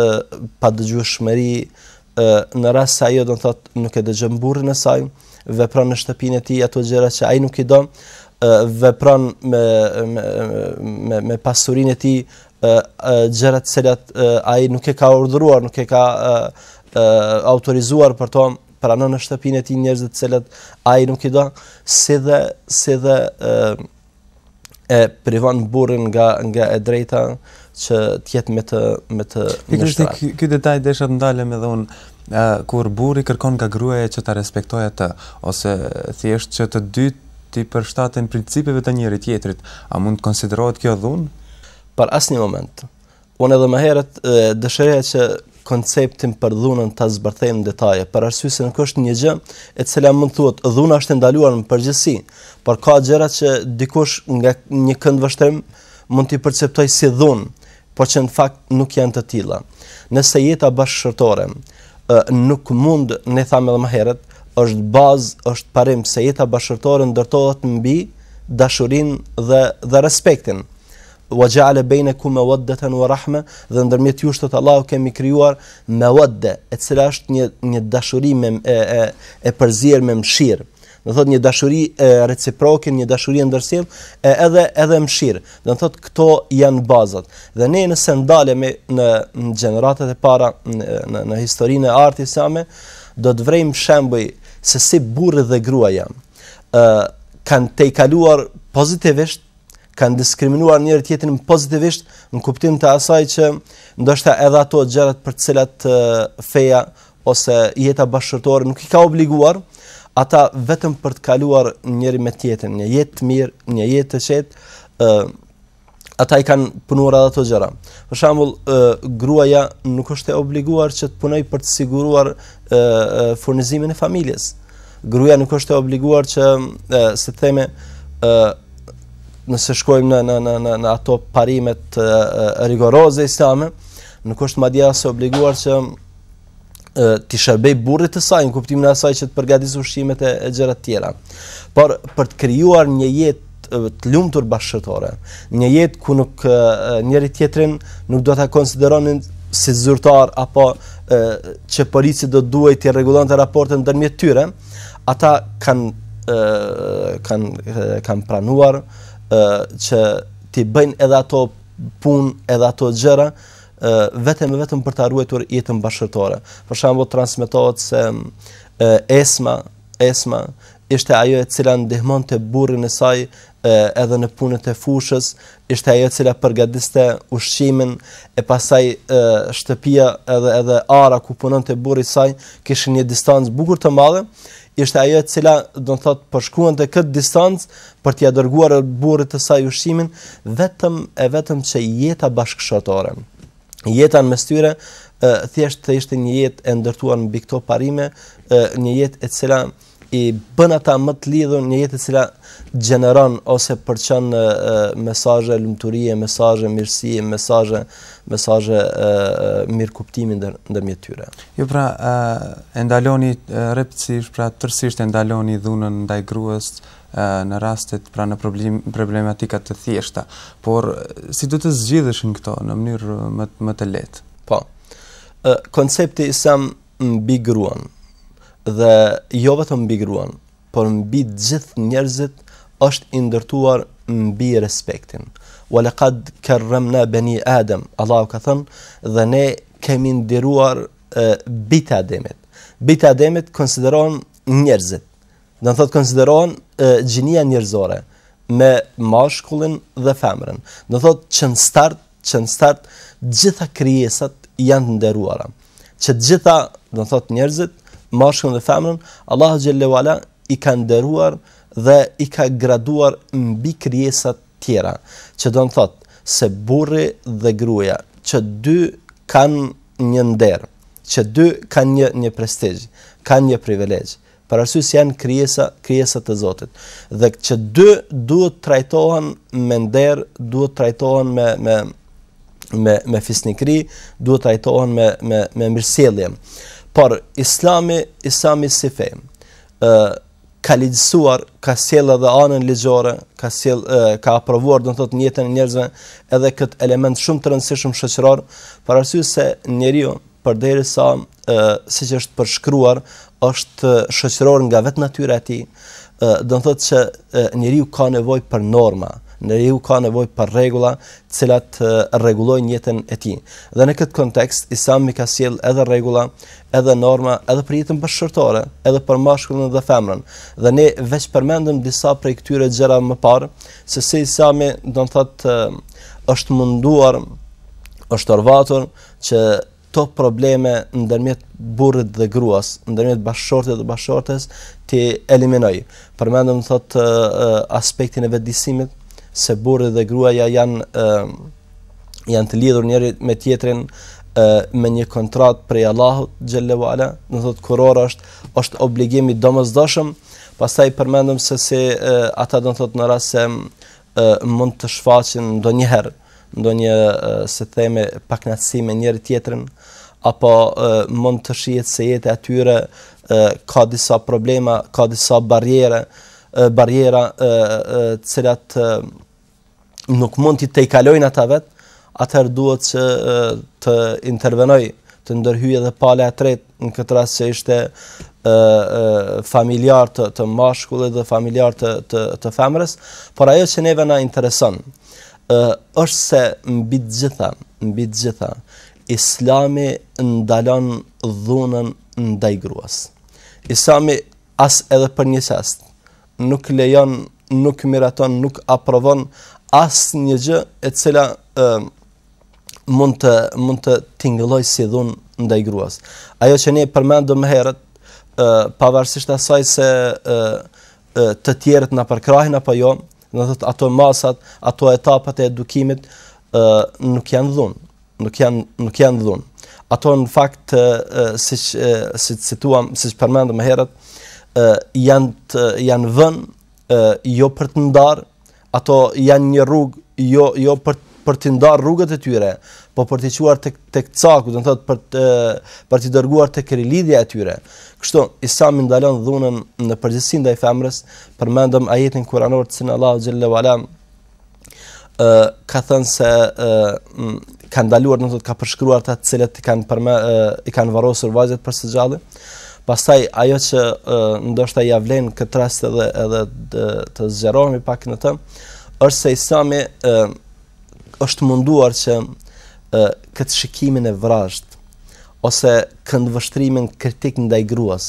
padëgjueshmëri ë në rast se ajo do të thotë nuk e dëgjon burrin e saj, vepron në shtëpinë e tij ato gjëra që ai nuk i do, ë vepron me me me, me pasurinë e tij ë gjëra të cilat ai nuk e ka urdhëruar, nuk e ka ë autorizuar për to, pranon në shtëpinë e tij njerëz të cilët ai nuk i do, si dhe si dhe ë e privon burrin nga nga e drejta që të jetë me të me të në shtrat. Ky ky detaj desha të ndalem edhe unë kur burri kërkon nga gruaja që ta respektojë atë ose thjesht që të dy t'i përshtaten principeve të njëri tjetrit, a mund të konsiderohet kjo dhunë? Për asnjë moment. Unë edhe më herët dëshiroja që konceptin për dhunën ta zbërthejmë në detaje, për arsye se nuk është një gjë e cila mund të thuhet dhuna është e ndaluar në përgjithësi, por ka gjëra që dikush nga një këndvështrim mund t'i perceptojë si dhunë, por që në fakt nuk janë të tilla. Nëse jeta bashkëshortore nuk mund, ne thamë edhe më herët, është bazë, është parim se jeta bashkëshortore ndërtohet mbi dashurinë dhe dhe respektin. Wa ja'ala bainakum mawaddatan wa rahma, dhe ndërmjet jush thotë Allahu kemi krijuar mawadde, e cila është një një dashuri me e e, e përzier me mëshirë. Do thotë një dashuri e reciproke, një dashuri e ndërsjellë, e edhe edhe mëshirë. Do thotë këto janë bazat. Dhe ne nëse ndalemi në, në gjeneratat e para në në, në historinë e artë islame, do të vrejmë shembuj se si burri dhe gruaja ë kanë tejkaluar pozitivisht kanë diskriminuar njëri tjetrin pozitivisht në kuptim të asaj që ndoshta edhe ato gjërat për të cilat feja ose jeta bashkëshortore nuk i ka obliguar, ata vetëm për të kaluar njëri me tjetrin, një jetë të mirë, një jetë të qetë, ë ata i kanë punuar edhe ato gjëra. Për shembull, gruaja nuk është e obliguar që të punojë për të siguruar ë furnizimin e familjes. Gruaja nuk është e obliguar që e, si të themi ë nëse shkojmë në në në në, në ato parimet rigoroze islame, nuk është madje as e obliguar që t'i shërbej burrit të saj në kuptimin e asaj që të përgatisë ushqimet e, e gjëra të tjera. Por për të krijuar një jetë të lumtur bashkëshortore, një jetë ku nuk njëri tjetrin nuk do ta konsideronin si zyrtar apo e, që polici do të duhej t'i rregullonte raportet ndërmjet tyre, ata kanë kanë kanë pranuar e, që t'i bëjnë edhe ato punë, edhe ato gjëra vetëm e vetëm për ta ruajtur jetën bashkëshortore. Për shembull, transmetohet se Esma, Esma ishte ajo e cila ndihmonte burrin e saj edhe në punët e fushës, ishte ajo e cila përgatiste ushqimin e pastaj shtëpia edhe edhe ara ku punonte burri i saj kishin një distancë bukur të madhe, ishte ajo e cila do të thotë përshkruante këtë distancë për t'ia dërguar burrit të saj ushqimin vetëm e vetëm që jeta bashkëshortore. Jeta në mes tyre thjesht të ishte një jetë e ndërtuar mbi këto parime, një jetë e cila i bën ata më të lidhur, një jetë e cila gjeneron ose përçon mesazhe lumturie, mesazhe mirësie, mesazhe mesazhe mirëkuptimi ndër, ndërmjet tyre. Ju pra e ndaloni rreptësisht, pra tërësisht e ndaloni dhunën ndaj gruas në rastet pra në problem, problematika të thjeshta, por si do të zgjidheshin këto në mënyrë më më të lehtë? Po. Ë koncepti islam mbi gruan dhe jo vetëm mbi gruan, por mbi të gjithë njerëzit është i ndërtuar mbi respektin. Wa laqad karramna bani Adam, Allahu ka thënë, dhe ne kemi nderuar bijtë e Ademit. Bijtë e Ademit konsiderohen njerëzit. Do të thotë konsiderohen gjinia njerëzore me mashkullin dhe femrën. Do të thotë që në start, që në start gjitha krijesat janë të nderuara. Që të gjitha, do të thotë njerëzit, mashkullin dhe femrën, Allahu xhelle ue ala i ka nderuar dhe i ka graduar mbi krijesat tjera, që do të thotë se burri dhe gruaja, që dy kanë një nder, që dy kanë një një prestigj, kanë një privilegj, për arsye se janë krijesa, krijesa të Zotit. Dhe që dy duhet trajtohen me nder, duhet trajtohen me me me me fisnikëri, duhet trajtohen me me me mirësjellje. Por Islami, Islami si fe, ë ka ligjësuar, ka sjellë edhe anën ligjore, ka sjell ka aprovuar do të thotë në jetën e njerëzve edhe këtë element shumë të rëndësishëm shoqëror, për arsye se njeriu përderisa siç është përshkruar, është shoqëror nga vetë natyra e tij, do të thotë që njeriu ka nevojë për norma, njeriu ka nevojë për rregulla, të cilat rregullojnë jetën e tij. Dhe në këtë kontekst Islami ka sjell edhe rregulla, edhe norma, edhe për jetën bashkëshortore, edhe për mashkullin dhe femrën. Dhe ne veç përmendëm disa prej këtyre gjërave më parë, se si Islami do të thotë është munduar, është orvatur që këto probleme ndërmjet burrit dhe gruas, ndërmjet bashkëshortit dhe bashkëshortes t'i eliminojë. Përmendëm thotë aspektin e vetëdijësimit se burri dhe gruaja janë janë të lidhur njëri me tjetrin me një kontratë prej Allahut xhelle ue ala, do të thotë kurora është është obligim i domosdoshëm. Pastaj përmendëm se si e, ata do të thotë në rast se e, mund të shfaqin ndonjëherë ndonjë si themi pakënaqësi me njëri tjetrin apo e, mund të shihet se jeta e tyre e, ka disa problema, ka disa barriere, e, barriera e, e, të cilat e, nuk mund t'i tejkalojnë ata vet, atëherë duhet që të intervenojë, të ndërhyjë edhe pala e tretë, në këtë rast që ishte ë ë familjar të të mashkullit dhe familjar të të të femrës, por ajo që neve na intereson ë është se mbi të gjitha, mbi të gjitha Islami ndalon dhunën ndaj gruas. Islami as edhe për një çast nuk lejon, nuk miraton, nuk aprovon asnjë gjë e cila ë mund të mund të tingëllojë si dhunë ndaj gruas. Ajo që ne përmendëm më herët, ë pavarësisht asaj se ë të tjerët na përkrahin apo jo, do të thotë ato masat, ato etapat e edukimit ë nuk janë dhunë, nuk janë nuk janë dhunë. Ato në fakt siç siç cituam, siç përmendëm më herët, ë janë të, janë vënë jo për të ndarë, ato janë një rrugë jo jo për për të ndarë rrugët e tyre, po për t'i çuar tek tek caku, do të thotë për të për t'i dërguar tek rilidhja e tyre. Kështu, Islami ndalon dhunën në përgjithësi ndaj femrës, përmendëm ajetin kuranor të cilin Allahu xhelle ue ala ë ka thënë se ë ka ndaluar, do të thotë ka përshkruar ata të cilët i kanë përme, i kanë varrosur vajzat për së gjalli. Pastaj ajo që ë, ndoshta ia vlen këtë rast edhe edhe të, të zgjerohemi pak në të, është se Islami ë është munduar që ë këtë shikimin e vrazhd ose këndvështrimin kritik ndaj gruas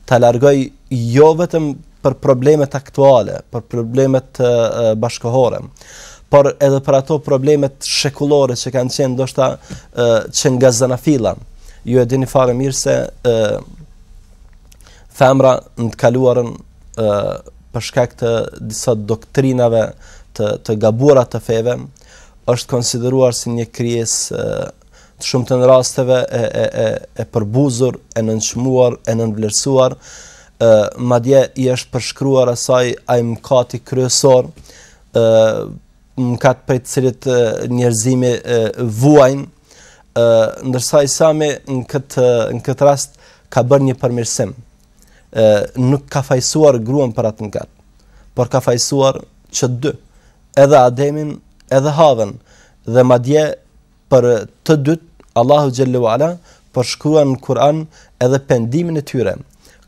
ta largojë jo vetëm për problemet aktuale, për problemet bashkëkohore, por edhe për ato problemet shekullore që kanë qenë ndoshta që nga zanafilla. Ju e dini fare mirë se ë femra në të kaluarën ë për shkak të disa doktrinave të të gabuara të feve është konsideruar si një krijesë të shumtën e rasteve e e e e përbuzur, e nënçmuar, e nënvlerësuar, ë madje i është përshkruar asaj ai mëkati kryesor, ë mëkat prej të cilit njerëzimi vuajn, ë ndërsa Islami në këtë në këtë rast ka bërë një përmirësim. Ë nuk ka fajësuar gruan për atë mëkat, por ka fajësuar që të dy, edhe Ademin, edhe Havën, dhe madje Për të dytë, Allahu xhelle ue ala përshkruan në Kur'an edhe pendimin e tyre.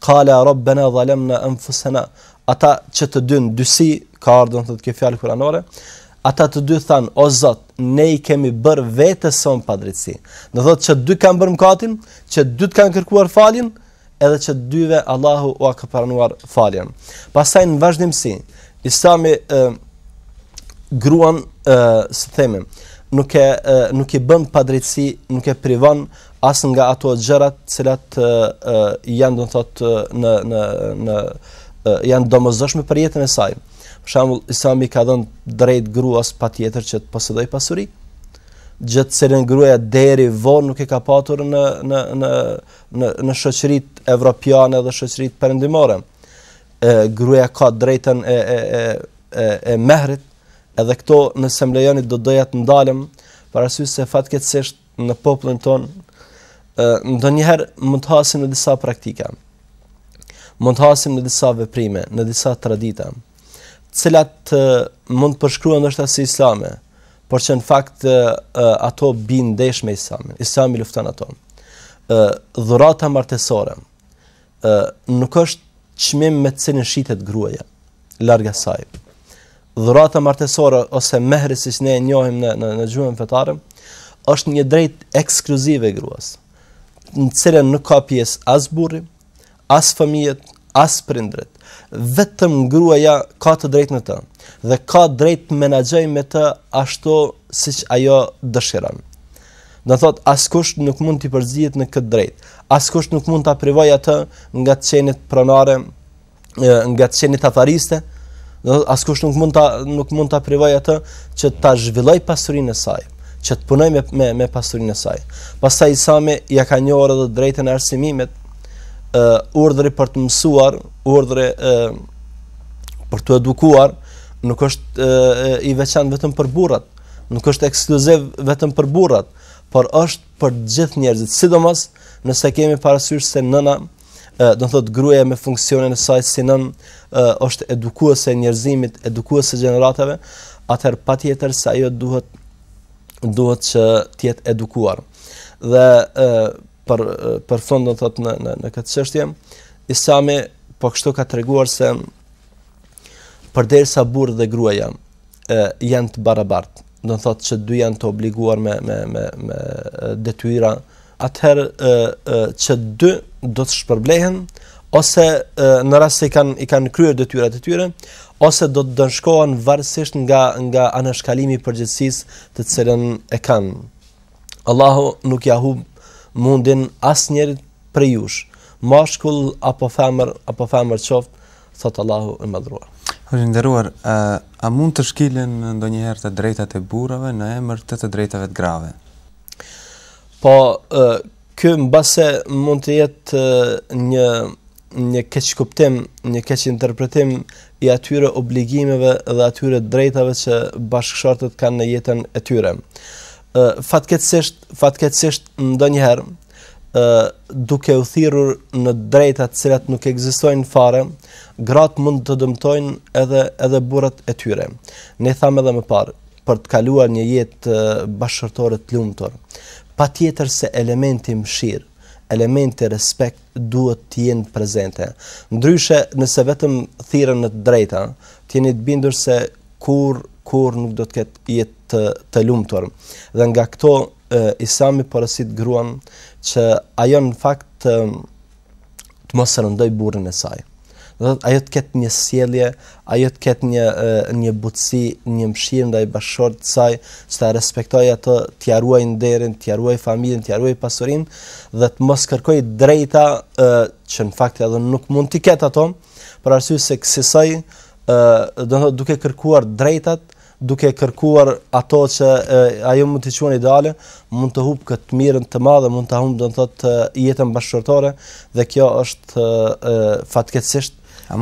Kala rabbena zalemna anfusana. Ata që të dy në dysi, ka ardhur thotë kjo fjalë kuranore, ata të dy thanë, o Zot, ne i kemi bërë vetes sonë padrejtësi. Do thotë që dy kanë bërë mëkatin, që dy të kanë kërkuar faljen, edhe që të dyve Allahu ua ka pranuar faljen. Pastaj në vazhdimësi, Islami e, gruan e, si themi, nuk e e, nuk i bën padrejtësi, nuk e privon as nga ato gjërat të cilat e, e, janë do të thotë në në në e, janë domosdoshme për jetën e saj. Për shembull, Islami ka dhënë drejt gruas patjetër që të posedojë pasuri, gjë të cilën gruaja deri vonë nuk e ka patur në në në në në shoqëritë evropiane dhe shoqëritë perëndimore. E gruaja ka drejtën e e e e, e mehrit, edhe këto nëse më lejoni do doja të ndalem, për arsye se fatkeqësisht në popullin tonë ndonjëherë mund të hasim në disa praktika. Mund të hasim në disa veprime, në disa tradita, të cilat mund të përshkruhen ndoshta si islame, por që në fakt ato bien ndesh me Islamin. Islami lufton ato. Ë dhurata martesore ë nuk është çmim me të cilin shitet gruaja larg asaj. Dhurata martesore ose mehri siç ne e njohim në në në gjuhën fetare është një drejtë ekskluzive e gruas, në të cilën nuk ka pjesë as burri, as fëmijët, as prindërit. Vetëm gruaja ka të drejtë në të dhe ka drejtë të menaxhojë me të ashtu siç ajo dëshiron. Do thotë askush nuk mund t'i përzihet në këtë drejtë. Askush nuk mund ta privojë atë nga të qenit pronare, nga të qenit afariste. Do thotë askush nuk mund ta nuk mund ta privojë atë që ta zhvillojë pasurinë e saj. që të punojë me me, me pasurinë e saj. Pastaj Islami ia ka njohur edhe drejtën e arsimimit, ë urdhri për të mësuar, urdhri ë për të edukuar, nuk është e, i veçantë vetëm për burrat, nuk është ekskluziv vetëm për burrat, por është për të gjithë njerëzit, sidomos nëse kemi parasysh se nëna do të thotë gruaja me funksionin e saj si nënë është edukuese e njerëzimit, edukuese e gjeneratave, atëherë patjetër se ajo duhet duhet që të jetë edukuar. Dhe ë për për fund do të thotë në në në këtë çështje, Islami po kështu ka treguar se përderisa burri dhe gruaja e, janë të barabartë, do të thotë që dy janë të obliguar me me me me detyra, atëherë e, e, që dy do të shpërblehen ose e, në rast se i kanë i kanë kryer detyrat e tyre ose do të ndëshkohen varësisht nga nga anashkalimi i përgjegjësisë të cilën e kanë. Allahu nuk ia humb mundin asnjërit prej jush, mashkull apo femër, apo femër qoftë, thotë Allahu i madhëruar. Hoxhë i nderuar, a, a mund të shkilen ndonjëherë të drejtat e burrave në emër të të drejtave të grave? Po, ky mbase mund të jetë një një keqkuptim, një keqinterpretim i atyre obligimeve dhe atyre drejtave që bashkëshortët kanë në jetën e tyre. Ë fatkeqësisht, fatkeqësisht ndonjëherë ë duke u thirrur në drejta të cilat nuk ekzistojnë fare, gratë mund të dëmtojnë edhe edhe burrat e tyre. Ne thamë edhe më parë, për të kaluar një jetë bashkëshortore të lumtur, patjetër se elementi mëshirë, elementi respekt duhet të jenë prezente. Ndryshe, nëse vetëm thirren në të drejta, të jeni të bindur se kurrë kurrë nuk do të ketë jetë të, të lumtur. Dhe nga këto e, Islami porosit gruan që ajo në fakt të, të mos rëndojë burrin e saj. Do të thotë ajo të ketë një sjellje, ajo të ketë një një butësi, një mëshirë ndaj bashkëshortit të saj, që ta respektojë atë, t'ia ruajë nderin, t'ia ruajë familjen, t'ia ruajë pasurinë dhe të mos kërkojë drejta që në fakt edhe nuk mund t'i ketë ato, për arsye se kësisoj ë do të thotë duke kërkuar drejtat, duke kërkuar ato që e, ajo mund t'i quan ideale, mund të humb këtë mirën të madhe, mund ta humb do të thotë jetën bashkëshortore dhe kjo është e, fatkeqësisht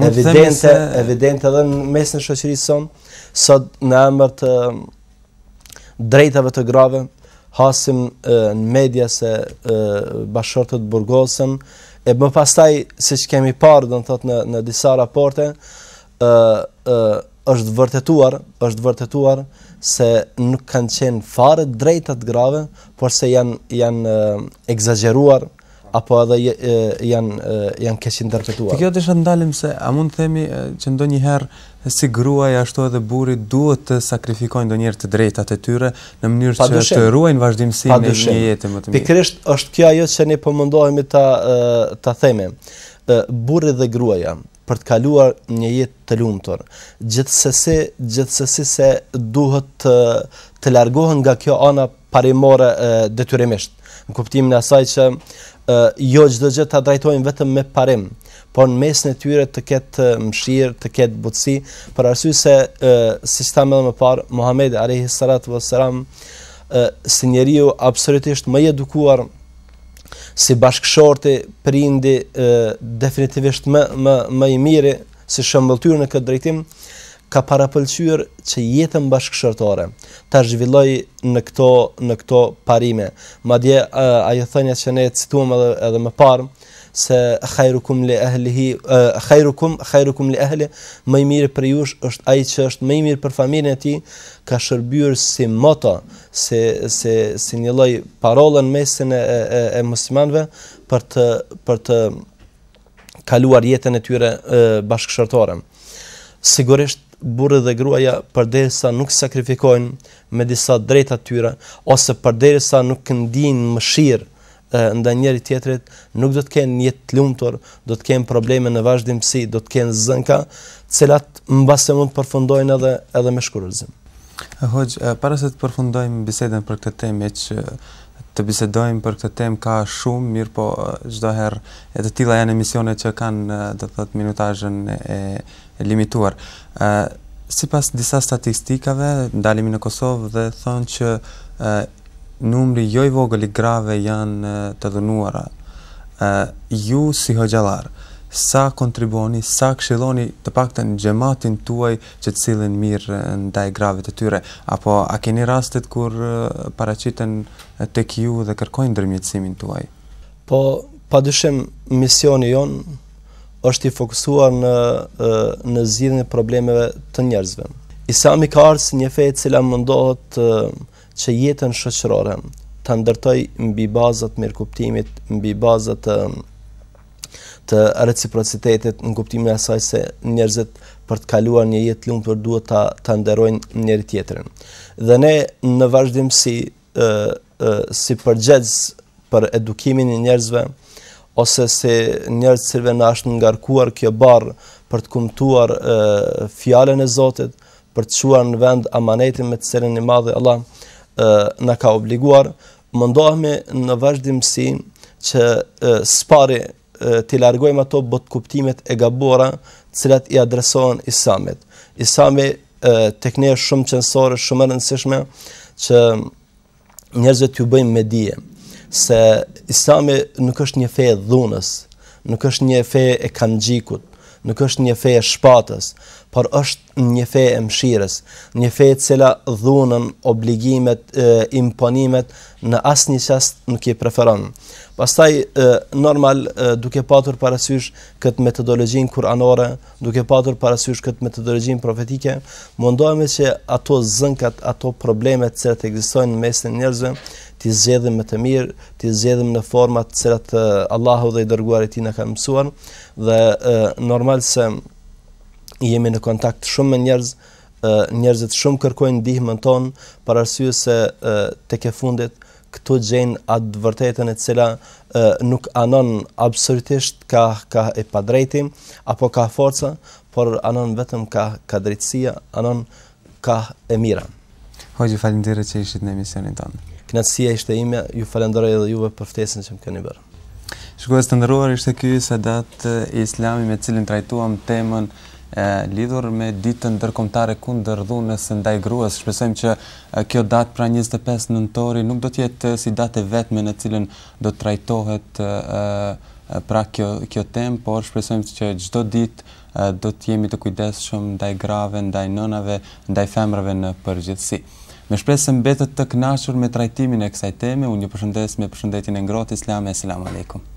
evidente, se... evidente edhe në mesin e shoqërisë sonë, sot në emër të drejtave të grave hasim e, në media se e, bashkëshortët burgosen e më pastaj siç kemi parë do të thotë në në disa raporte ë ë është vërtetuar, është vërtetuar se nuk kanë qenë fare drejta të grave, por se janë janë ekzagjeruar apo edhe janë janë keqinterpretuar. Te kjo desha të ndalem se a mund të themi që ndonjëherë si gruaja ashtu edhe burri duhet të sakrifikojnë ndonjëherë të drejtat e tyre në mënyrë që të ruajnë vazhdimësinë e një jete më të mirë. Pikërisht është kjo ajo që ne po mundohemi ta ta themi. Burri dhe gruaja për të kaluar një jetë të lumtur. Gjithsesi, gjithsesi se duhet të të largohen nga kjo ana parimore e, detyrimisht, në kuptimin e asaj që e, jo çdo gjë ta drejtojnë vetëm me parim, por në mesin e tyre të ketë mëshirë, të ketë butësi, për arsye se e, siç thamë edhe më parë, Muhamedi alayhi salatu wassalam si njeriu absolutisht më i edukuar si bashkëshorti, prindi, e, definitivisht më më më i miri si shëmbëlltyrë në këtë drejtim, ka parapëlqyer që jetën bashkëshortore ta zhvillojë në këto në këto parime. Madje ajo thënia që ne cituam edhe edhe më parë se khairukum li ahlihi khairukum khairukum li ahli më i miri prej jush është ai që është më i mirë për familjen e tij ka shërbyer si moto si si si një lloj parolle në mesin e e, e muslimanëve për të për të kaluar jetën e tyre e, bashkëshortore. Sigurisht burri dhe gruaja përderisa nuk sakrifikojnë me disa drejta të tyre ose përderisa nuk ndijnë mëshirë ndaj njëri tjetrit, nuk do të kenë jetë të lumtur, do të kenë probleme në vazhdimësi, do të kenë zënka, të cilat mbase mund të përfundojnë edhe edhe me shkurorëzim. Hoxhë, para se të përfundojmë bisedën për këtë temë, meqë të bisedojmë për këtë temë ka shumë, mirëpo çdo herë e të tilla janë emisionet që kanë, do të thotë, minutazhën e, e limituar. Ë. Sipas disa statistikave, ndalemi në Kosovë dhe thonë që numri jo i vogël i grave janë të dhunuara. Ju si hoxhallar, sa kontribuoni, sa këshilloni të paktën xhematin tuaj që të sillen mirë ndaj grave të tyre, apo a keni rastet kur paraqiten tek ju dhe kërkojnë ndërmjetësimin tuaj? Po, padyshim misioni jonë është i fokusuar në në zgjidhjen e problemeve të njerëzve. Islami ka ardhur si një fe e cila mundohet që jetën shoqërore ta ndërtojë mbi baza të mirëkuptimit, mbi baza të të reciprocitetit në kuptimin e asaj se njerëzit për të kaluar një jetë të lumtur duhet ta ta nderojnë njëri tjetrin. Dhe ne në vazhdimësi ë ë si përgjegjës për edukimin e njerëzve ose si njerëz të cilëve na është ngarkuar kjo barrë për të kumtuar e, fjalën e Zotit, për të çuar në vend amanetin me të cilin i madhi Allah e, na ka obliguar, mundohemi në vazhdimësi që e, së pari t'i largojmë ato botëkuptimet e gabuara të cilat i adresohen Islamit. Islami tek ne është shumë qenësore, shumë e rëndësishme që njerëzve t'ju bëjmë me dije se Islami nuk është një fe e dhunës, nuk është një fe e kamxhikut, nuk është një fe e shpatës, por është një fe e mëshirës, një fe e cila dhunën, obligimet, e, imponimet në asnjë çast nuk i preferon. Pastaj e, normal e, duke patur parasysh këtë metodologjinë kuranore, duke patur parasysh këtë metodologjinë profetike, mundohemi që ato zënkat, ato probleme të cilat ekzistojnë në mesin e njerëzve, t'i zgjedhim me të mirë, t'i zgjedhim në forma të cilat Allahu dhe i dërguari i tij na kanë mësuar dhe e, normal se jemi në kontakt shumë me njerëz, njerëzit shumë kërkojnë ndihmën tonë për arsye se tek e fundit këtu gjejnë atë të vërtetën e cila e, nuk anon absolutisht ka ka e padrejti apo ka forca, por anon vetëm ka ka drejtësia, anon ka e mira. Hoxhë, faleminderit që ishit në emisionin tonë. Kënaqësia ishte ime, ju falenderoj edhe juve për ftesën që më keni bërë. Shikues të nderuar, ishte ky Sedat Islami me cilin trajtuam temën e lidhur me ditën ndërkombëtare kundër dhunës ndaj gruas. Shpresojmë që kjo datë pra 25 nëntori nuk do të jetë si datë e vetme në cilën do të trajtohet pra kjo kjo temë, por shpresojmë që çdo ditë do të jemi të kujdesshëm ndaj grave, ndaj nënave, ndaj femrave në përgjithësi. Me shpresë se mbetët të kënaqur me trajtimin e kësaj teme, unë ju përshëndes me përshëndetjen e ngrohtë islame. Selam aleikum.